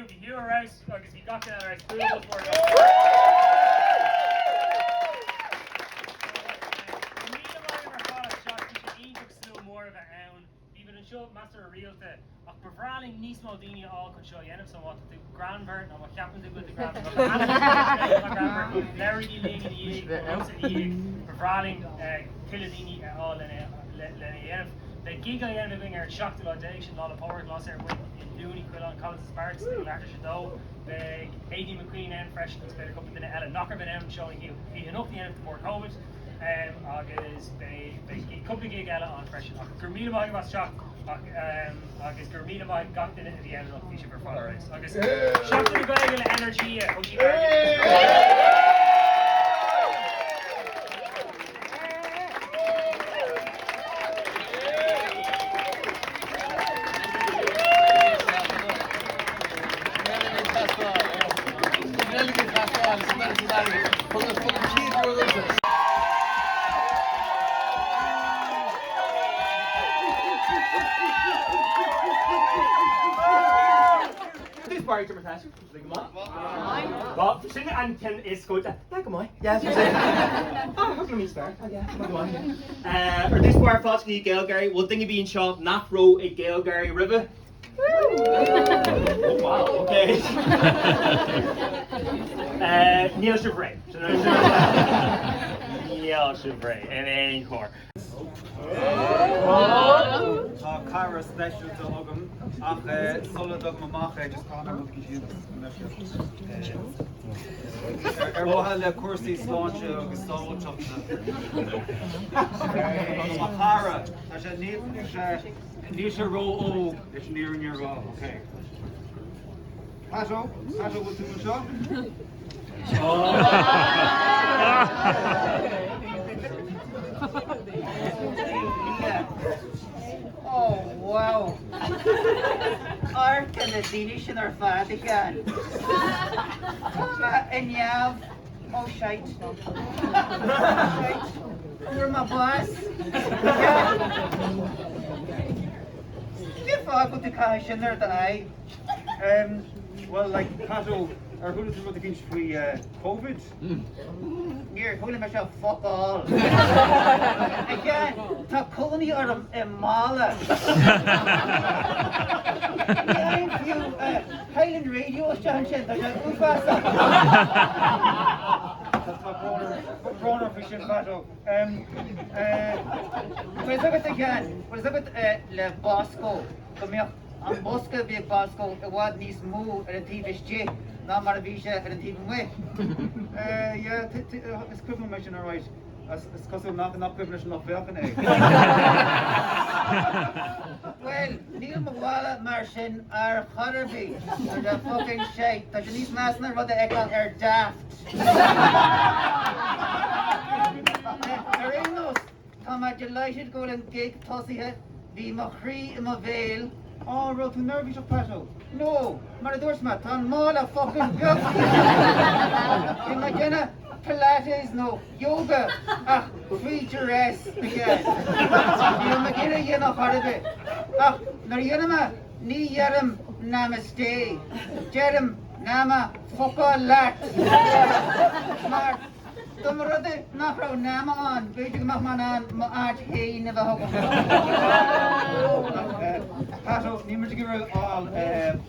Hugh, bhí Hugh ar fheabhas agus bhí gach duine ar fheabhas. Bualadh bos mór dó. Go raibh míle maith agaibh ar fad as teacht, bhí sé iontach slua mór a bheith ann. Bímid anseo measartha rialta ach ba bhreá linn níos mó daoine a fháil chun seo a dhéanamh so má tá tú greannmhar nó má cheapann tú go bhfuil tú greannmhar nó tá ainm greannmhar, labhraígí linn ina dhiaidh nó liomsa ina dhiaidh. Ba bhreá linn tuilleadh daoine a fháil lena dhéanamh. Beidh gig á dhéanamh againn ar an seachtú lá déag, sin Lá 'le Pádraig, Lá Saor Amuigh i nDún Uí Choileáin, Collins's Barracks ag leathuair tar éis a dó. Beidh Aideen McQueen ann freisin agus b'fhéidir cúpla duine eile nach raibh in ann an seó oíche anocht a dhéanamh de bharr Covid. Agus beidh cúpla gig eile ann freisin. Ach go raibh míle maith agaibh as teacht agus go raibh míle maith ag gach duine a bhí ann anocht, bhí sibh ar fad ar fheabhas. Agus Seachtain na Gaeilge le NRG, thug siad airgead. Dtús báire mar tá sibh, go maith. Well, sin an ceann is cóite. Yeah, go maith. Yeah, sin. Ah, thug liom níos fearr. Ah, yeah, go maith. Ar dtús báire fáilte go dtí GaelGÁIRÍ, bhfuil duine ar bith anseo nach raibh ag GaelGÁIRÍ roimhe? Oh wow, okay. Níl sibh réidh. Níl sibh réidh in aon chor. Tá cara speisialta agam ach sula dtugaim amach é just caithfidh mé rud éigin a dhéanamh. Ar mhaithe le cúrsaí sláinte agus sábháilteachta. Mo chara, tá sé níl sé níl sé ró-óg leis an fhírinne a rá, ok. Pato, Pato, bhfuil tú anseo? Oh, wow. Amharc ar na daoine sin ar fad, a Sheáin. Tá mé i neamh. Oh, shite. Shite. Fuair mé bás. Cén fáth go bhfuil tú ag caitheamh sin ar d'aghaidh? Bhuel, like, Pato, ar chuala tú rud éicint faoi Covid? Níor chuala mise fuck all. A Sheáin, tá cónaí orm i mála. Ní fhaighim fiú Highland Radio isteach ansin, tá sé uafásach. Tá brón orm faoi sin, Pato. Bhfuil fhios agat, a Sheáin, bhfuil fhios agat le Bosco go mbeadh an bosca a bhí ag Bosco i bhfad níos mó ar an taobh istigh ná mar a bhí sé ar an taobh amuigh. Yeah, is cuimhin liom é sin alright. Is cosúil nach nach cuimhin leis an lucht féachana é. Bhuel, níl mo mhála mar sin ar chor ar bith. Tá sé fucking shite. Tá sé níos measa ná rud a fheiceáil ar Daft. Ar aon nós, Tá mé delighted go bhfuil an gig tosaithe, bhí mo chroí i mo bhéal. Á, an raibh tú neirbhíseach Pato? No, mar a dúirt mé, tá an mála fucking beag. Bhí mé ag déanamh pilates nó yoga ach faoi duress a Sheáin. Ní raibh mé ag iarraidh a dhéanamh chor ar bith. Ach nuair a dhéanaim é, ní dheirim namaste, deirim nama fucáil leat. Mar. Dá mba rud é nach raibh Nama ann, b'fhéidir go mbeadh mé in ann m'áit féin a bheith agam. Pato, níl muid ag iarraidh fháil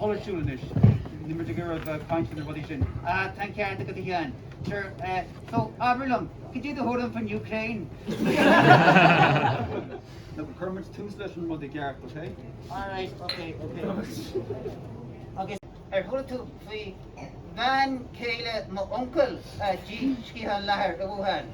polaitiúil anois. Níl muid ag iarraidh bheith ag caint faoi na rudaí sin. Ah, tá an ceart agat a Sheáin. Sure, so, abair liom, cad é do thuairim faoin Ukraine? Nó go gcuirfidh muid tús leis an rud i gceart, okay? Alright, okay, okay. Agus ar chuala tú faoi bhean chéile m'uncail a d'ith sciathán leathair i Wuhan.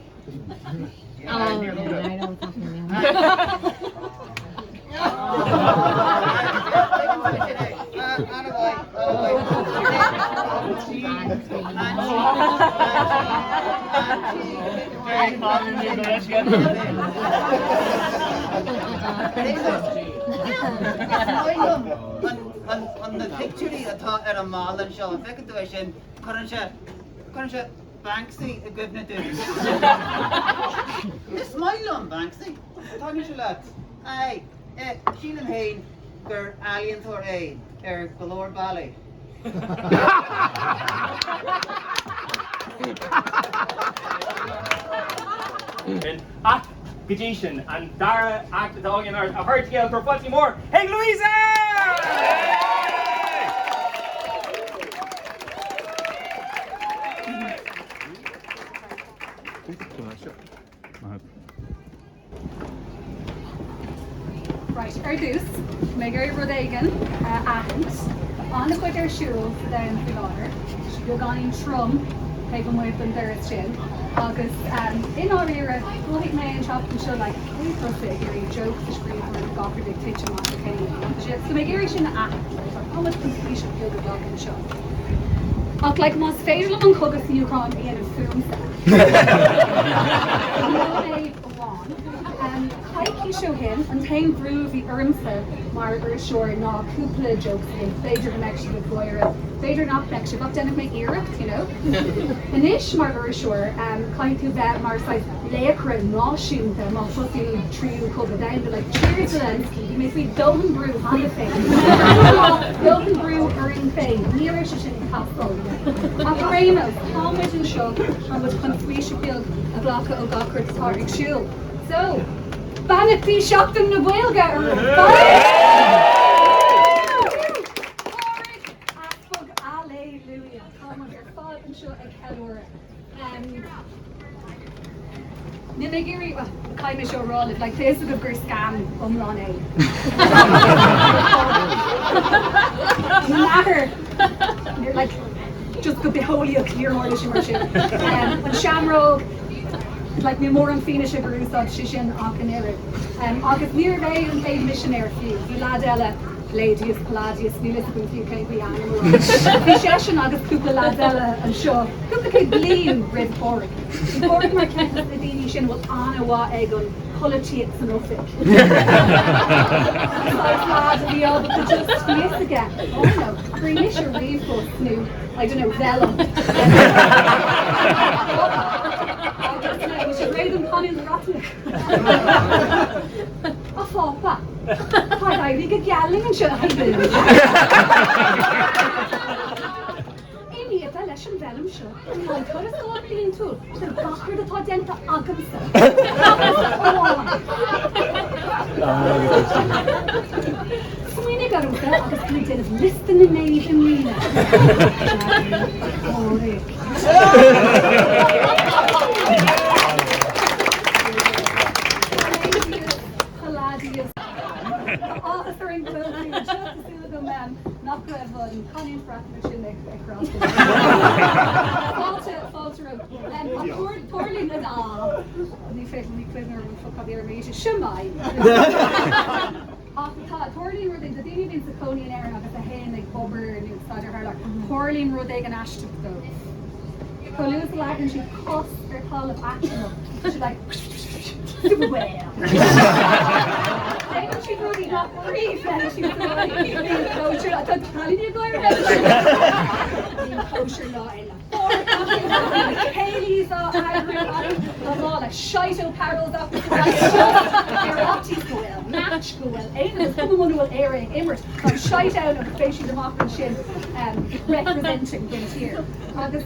An na pictiúirí atá ar an mballa anseo, an bhfeiceann tú é sin, cuireann sé, cuireann sé Banksy i gcuimhne dúinn. Is maith liom Banksy. Taitníonn sé leat? Aye, sílim féin gur ealaíontóir é ar go leor bealaí. Ach go dtí sin, an dara act atá againn a chairde Gael, cuir fáilte mhór chuig Louisa! Right, ar dtús, tá mé ag iarraidh rud éigin a aithint. Tá an-chuid ar siúl sa domhan faoi láthair. Tá sé beagáinín trom taobh amuigh den doras sin. Agus i ndáiríre, mhothaigh mé an tseachtain seo like cé tusa ag iarraidh jokes a scríobh nuair atá gach rud ag titim as a chéile. Tá sé, so mé ag iarraidh sin a aithint. Like, tá muid chun faoiseamh beag a ghlacadh anseo. Ach like, más féidir liom an cogadh san Úcráin a dhéanamh fúmsa, nóiméad amháin. Coicís ó shin, an t-aon bhrú a bhí ormsa mar iriseoir ná cúpla jokes a dhéanamh. B'fhéidir go mbeadh sibh ag gáire, b'fhéidir nach mbeadh sibh, ach déanfaidh mé iarracht, you know. Anois mar iriseoir, caithfidh tú bheith mar saghas laochra náisiúnta má thosaíonn an tríú cogadh domhanda. Like, cheers Zelensky, bhí mé faoi dóthain brú cheana féin. Dóthain brú orainn féin, ní raibh sé sin ag teastáil. Ach ar aon nós, tá muid anseo, tá muid chun faoiseamh beag a ghlacadh ó gach rud atá ar siúl. So, beannachtaí Seachtain na Gaeilge oraibh! Pádraig, Easpag, Alleluia! Tá muid ar fad anseo ag ceiliúradh. Níl mé ag iarraidh, bhuel, caithfidh mé seo a rá libh, like, tá fhios agaibh gur scam iomlán é. M'athair, like, just go bitheolaíoch níor tharla sé mar sin. An seamróg, like, níl mórán fianaise gur úsáid sé sin ach an oiread. Agus níorbh é an chéad misinéir fiú, bhí leaid eile, Palladius, Palladius, níl fhios agam fiú cén chaoi a ainm a rá. Bhí seisean agus cúpla leaid eile anseo cúpla céad bliain roimh Phádraig. Bhí Pádraig mar cheann de na daoine sin a bhfuil an-mhaith ag an polaitíocht san oifig. Saghas leaid a bhí ábalta just bhí fhios aige, oh no, cuir mise ríomhphost nó I don't know, vellum. Agus bhí sé réidh don chanúint Bhreatnach. A Phápa, tá ag éirí go geal linn anseo a Shíle. Iniata leis an bhfeilm seo, tá an tuarascáil bhliantúil ar gach rud atá déanta agamsa, agamsa amháin. Smaoinigh ormsa agus tú ag déanamh liosta na naomh i mbliana. Pádraig. Palladius. Tá áthas orainn go bhfuil tú anseo. Tá súil agam nach raibh an canúint Bhreatnach sin ag cur as duit. Fáilte, fáilte romhat. Ach tarlaíonn rud, ní féidir, ní cuimhin liom an focal a bhí ar Shwmae. Ach tá, tarlaíonn rud éigin, do daoine a bhíonn sa cónaí in Éirinn agus a théann ag obair nó ag staidéar thar lear, tarlaíonn rud éigin aisteach dóibh. Chomh luath is a leagann siad cos ar talamh eachtrannach, tá siad like super well. Déanann siad rudaí nach riamh dhéanann siad sa bhaile. Bíonn cóisir, tá cailíní ag gáire. Bíonn cóisir lá Fhéile Céilís á eagrú acu, tá mála shite o'perols acu sa bhaile seo, ar fhaitíos go bhfuil match, go bhfuil aon is cuma muna bhfuil Éire ag imirt, tá an shite ann agus beidh siad amach ansin representing don tír. Agus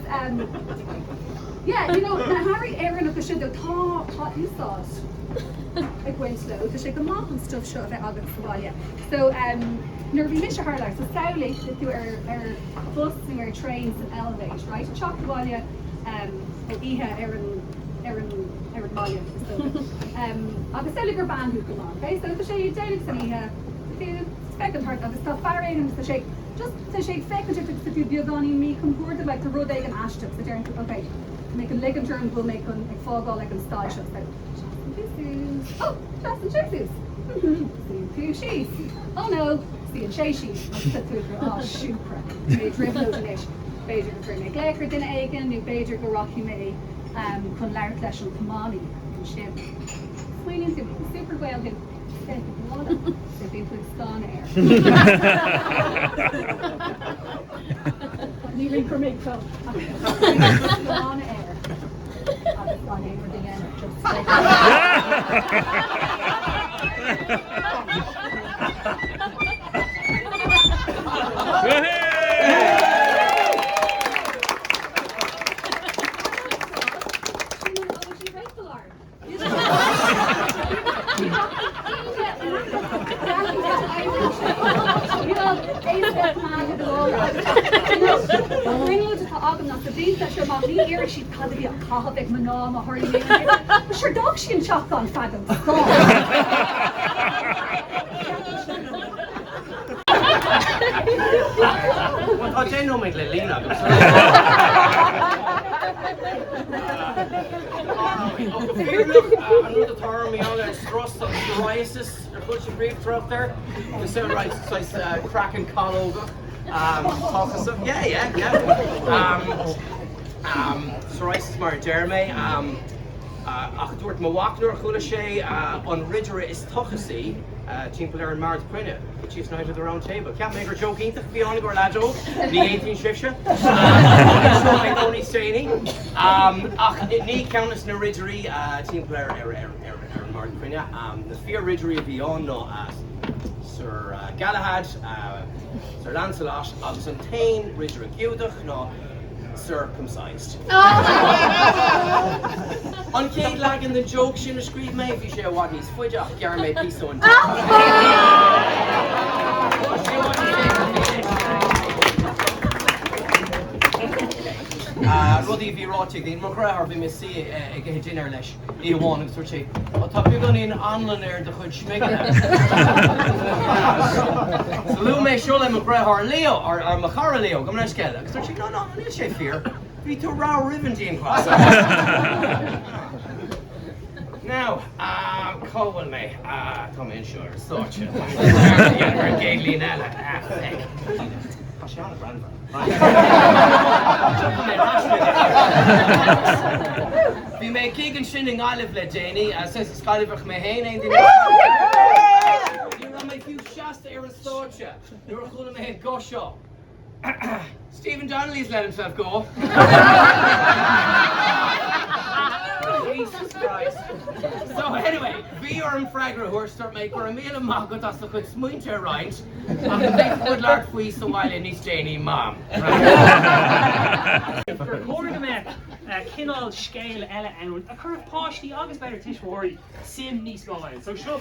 yeah, you know, na hearraí Éireannacha seo though, tá, tá úsáid ag baint leo, tá sé go maith an stuff seo a bheith agat sa bhaile. So nuair a bhí mise thar lear, so samhlaigh tú ar ar bus nó ar traein san Eilvéis, right, ag teacht abhaile ó oíche ar an ar an ar an mbaile is dócha. Agus samhlaigh gur bean thú, come on, okay? So tá sé déanach san oíche, tá tú ag féachaint thart agus tá fear éigin agus tá sé just tá sé ag féachaint ort agus tá tú beagáinín míchompordach, like tá rud éigin aisteach, so deireann tú, okay, tá mé chun ligint orm go bhfuil mé chun ag fágáil ag an stad seo, so seasann tú suas, oh, seasann sé suas, mhm, suíonn tú síos, oh no, Suíonn sé síos agus tá tú ag rá, Á, siúcra, tá mé i dtrioblóid anois. B'fhéidir go gcuirfidh mé glaoch ar duine éigin nó b'fhéidir go rachaidh mé chun labhairt leis an tiománaí ansin. Smaoiníonn tú, is super Gael thú, féach i do mhála, so bíonn tú ag stánadh air. Ní rinceoir mé go fóill, ach bíonn tú ag stánadh air agus gan aon rud a dhéanamh, just féachaint. You know, an bhrionglóid atá agam ná sa bhliain seo amach ní iarrfaidh siad cad a bhí á caitheamh ag mná má tharlaíonn aon rud. But sure, d'fhág sí an teach gan feadóg stáin. Bhuel, tá 10 nóiméad le líon agam. Go fírinneach, an rud atá orm mar gheall ar strus agus psoriasis, ar chuala sibh riamh trácht air? Is right, saghas craiceann calógach, tochasach, yeah, yeah, yeah. Psoriasis mar a deir mé, ach dúirt mo mhac nuair a chuala sé an ridire is tochasaí timpeall ar an mbord cruinnithe, the chiefest knight of the round table. Cheap mé gur joke iontach a bhí ann i gcomhair leaid óg, ní aontaíonn sibhse. Seo é dó níos déanaí. Ach ní ceann de na ridirí timpeall ar an mbord cruinnithe. Na fíor-ridirí a bhí ann ná Sir Galahad, Sir Lancelot agus an t-aon ridire Giúdach ná circumcised. An chéad leagan den joke sin a scríobh mé, bhí sé i bhfad níos faide ach ghearr mé píosa ón deireadh. Rudaí a bhí ráite ag daoine. Mo dheartháir, bhí mé suí ag ithe dinnéar leis oíche amháin agus dúirt sé, Ó tá beagáinín anlann ar do chuid smigeanna. So luaigh mé seo le mo dheartháir Leo, or mo chara Leo, gabh mo leithscéal, agus dúirt sé, No, no, níl sé fíor, bhí tú ag rá roimh an dianghlasáil. Now, cá bhfuil mé? Tá mé anseo ar an stáitse. Tá mé ar an gcéad líne eile. Ah, feck. Tá sé an-ghreannmhar. Tiocfaidh mé ar ais chuige. Bhí mé ag gig ansin i nGaillimh le déanaí. Is Gaillimheach mé féin, aon duine? Ní raibh mé fiú seasta ar an stáitse nuair a chuala mé an guth seo. Stephen Donnelly's let himself go. Jesus Christ. So anyway, bhí orm freagra a thabhairt, dúirt mé go raibh míle maith agat as do chuid smaointe a roinnt, ach go bhféadfadh muid labhairt faoi sa bhaile níos déanaí, Mam. Gur chóir go mbeadh cineál scéal eile ann a chuirfeadh páistí agus b'fhéidir tuismitheoirí suim níos mó ann. So seo,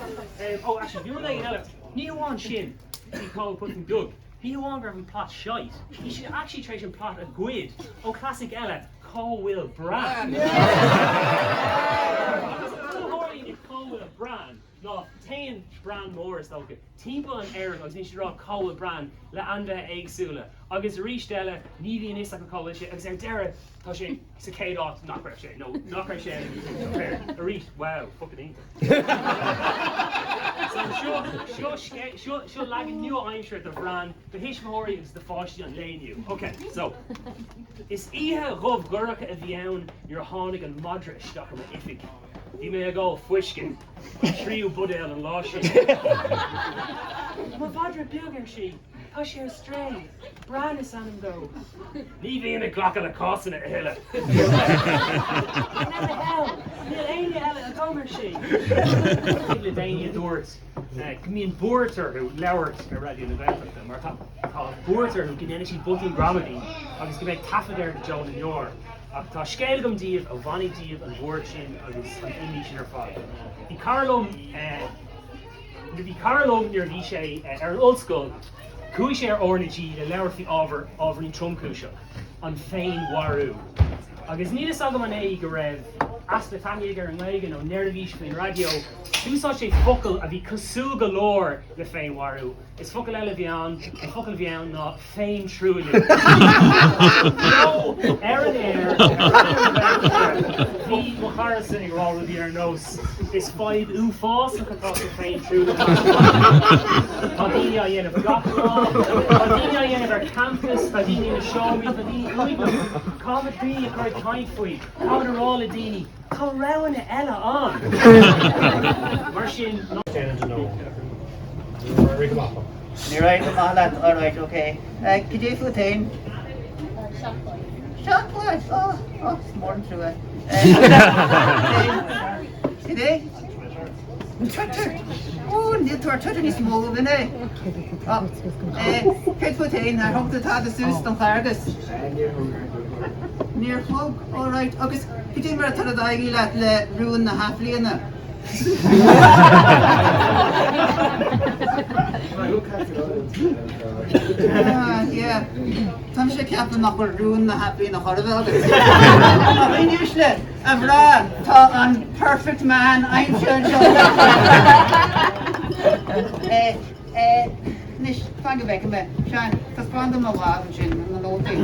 oh actually bhí rud éigin eile, ní hamháin sin, bhí Cá Bhfuil Putain Beag, ní hamháin go raibh an plot shite, bhí siad actually tar éis an plot a ghoid ó classic eile, Cá Bhfuil Bran? Agus an rud a tharlaíonn i Cá Bhfuil Bran ná téann Bran mór is dócha timpeall an fheirm agus bíonn siad ag rá cá bhfuil Bran le ainmhithe éagsúla agus arís eile ní bhíonn fhios acu cá bhfuil sé agus ar deireadh tá sé sa chéad áit nach raibh sé nó nach raibh sé ar arís wow fucking iontach. So seo seo seo seo leagan nua-aimseartha de Bhran do thuismitheoirí agus do pháistí an lae inniu. Ok so is oíche dhubh dhorcha a bhí ann nuair a tháinig an madra isteach i m'oifig. Bhí mé ag ól fuisce. An tríú buidéal an lá sin. Mo mhadra beag, ar sí. Tá sé ar strae. Bran is ainm dó. Ní bhím ag glacadh le cásanna a thuilleadh. What the hell? Níl éinne eile agam, ar sí. Tig le daoine a dúirt go mbíonn buairt orthu labhairt ar Raidió na Gaeltachta mar tá buairt orthu go ndéanfaidh siad botún gramadaí agus go mbeidh taifead air go deo na ndeor. Ach tá scéal agam daoibh a bhainfidh díobh an bhuairt sin agus an imní sin ar fad. Bhí cara liom, bhí cara liom nuair a bhí sé ar an ollscoil, chuaigh sé ar RnaG le labhairt faoi ábhar, ábhairín tromchúiseach, an féinmharú. Agus níl fhios agam an é go raibh easpa taithí aige ar an nGaeilge nó neirbhís faoin raidió, d'úsáid sé focal a bhí cosúil go leor le féinmharú. Is focal eile a bhí ann, an focal a bhí ann ná féintruailliú. Beo ar an aer ar Raidió na Gaeltachta, bhí mo charasa ag rá rudaí ar nós, Is fadhb uafásach atá sa féintruailliú. Tá daoine á dhéanamh gach lá, tá daoine á dhéanamh ar campas, tá daoine ina seomraí, tá daoine uaigneach. Caithfimid daoine a chur ag caint faoi, caithfimid a rá le daoine, Tá roghanna eile ann! Mar sin, ná. Déanann do nó. Níor éirigh go maith liom. Níor éirigh go maith leat, alright, ok. Cad é fút féin? Seacláid! Oh, oh, is mór an trua. Cad é? Twitter! Ó, níl tú ar Twitter níos mó, an é? Céard fút féin, ar thug tú tada suas don Charghas? Níor thug, alright, agus cad é mar atá ag éirí leat le rún na hathbhliana? Ah, yeah. cheapadh nach bhfuil rún na haithbhliana chor a bheith agat. A dhaoine uaisle, a mhná, tá an perfect man aimsithe anseo. Eh, eh, anois, fan go bhfeicfidh mé. Seán, taispeáin dom do lámh ansin, na nótaí.